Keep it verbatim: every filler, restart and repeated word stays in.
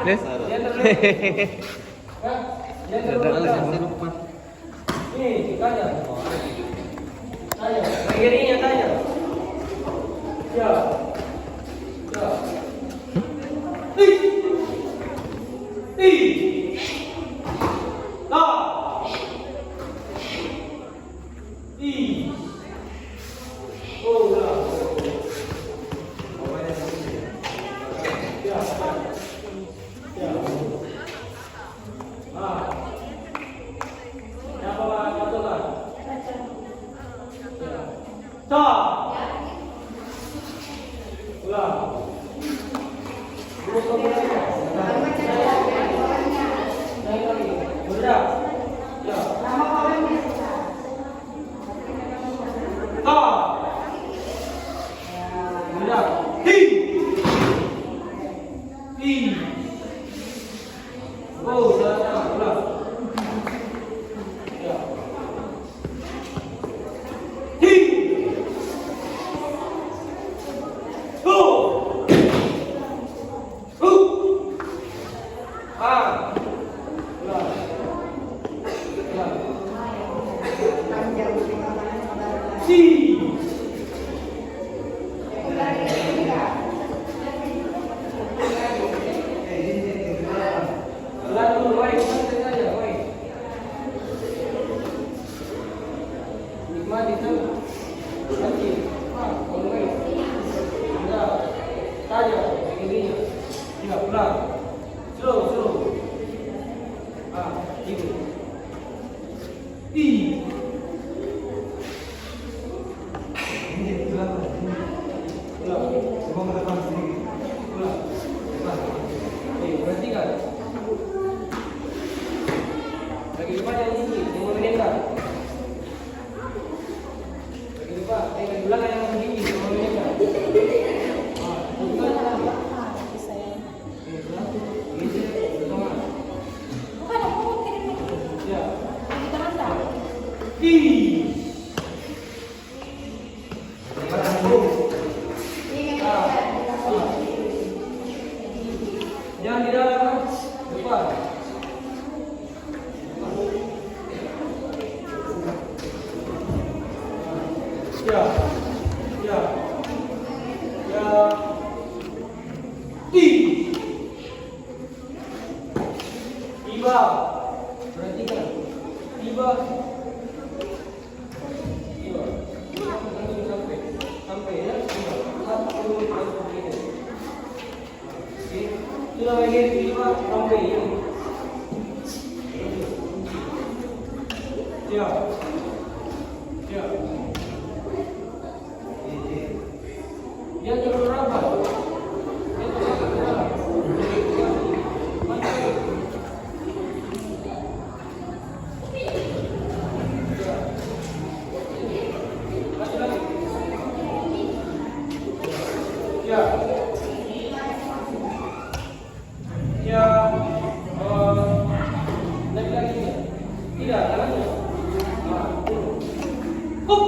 Eh? Nih, tanya. Tanya. Tanya. Ya. Ya. Ih. Ih. Nah. Ih. Oh, ya. Ya. Ya. Ah. Siapa, Pak? Satu, Pak. Ya. Ta. Ulang. Ulang. Ulang. Ya. Ta. Ulang. Ti. Ti. Oh, salah, salah, ulang. Ya. Hi. Hu. Hu. Ah. Ulang. Ulang. Si. Lalu, wai, santai saja, wai. Nikmati, santai. Santai. Ah, kalau wai. Sudah. Saja, begininya. Sudah, pulang. Slow, slow. Ah, gitu. Ih. Ini, pulang. Pulang. Semua ke depan sini. Pulang. Depan. Eh, perhatikan. Lagi depan yang tinggi, yang memerintah. Lagi depan, eh, lagi belakang yang tinggi, yang memerintah. Ah, bukan. Jangan di dalam, depan. Ya, ya, ya. Ih. Tiba. Perhatikan. Tiba. Tiba. Sampai. Sampai, ya. Tiba. Satu, dua, tiga. Oke. Sudah lagi, tiba. Sampai, ya. Siap. Siap. Ya. Ya, eh, lagi-lagi. Tidak, tangannya. Nah, turun. Hup!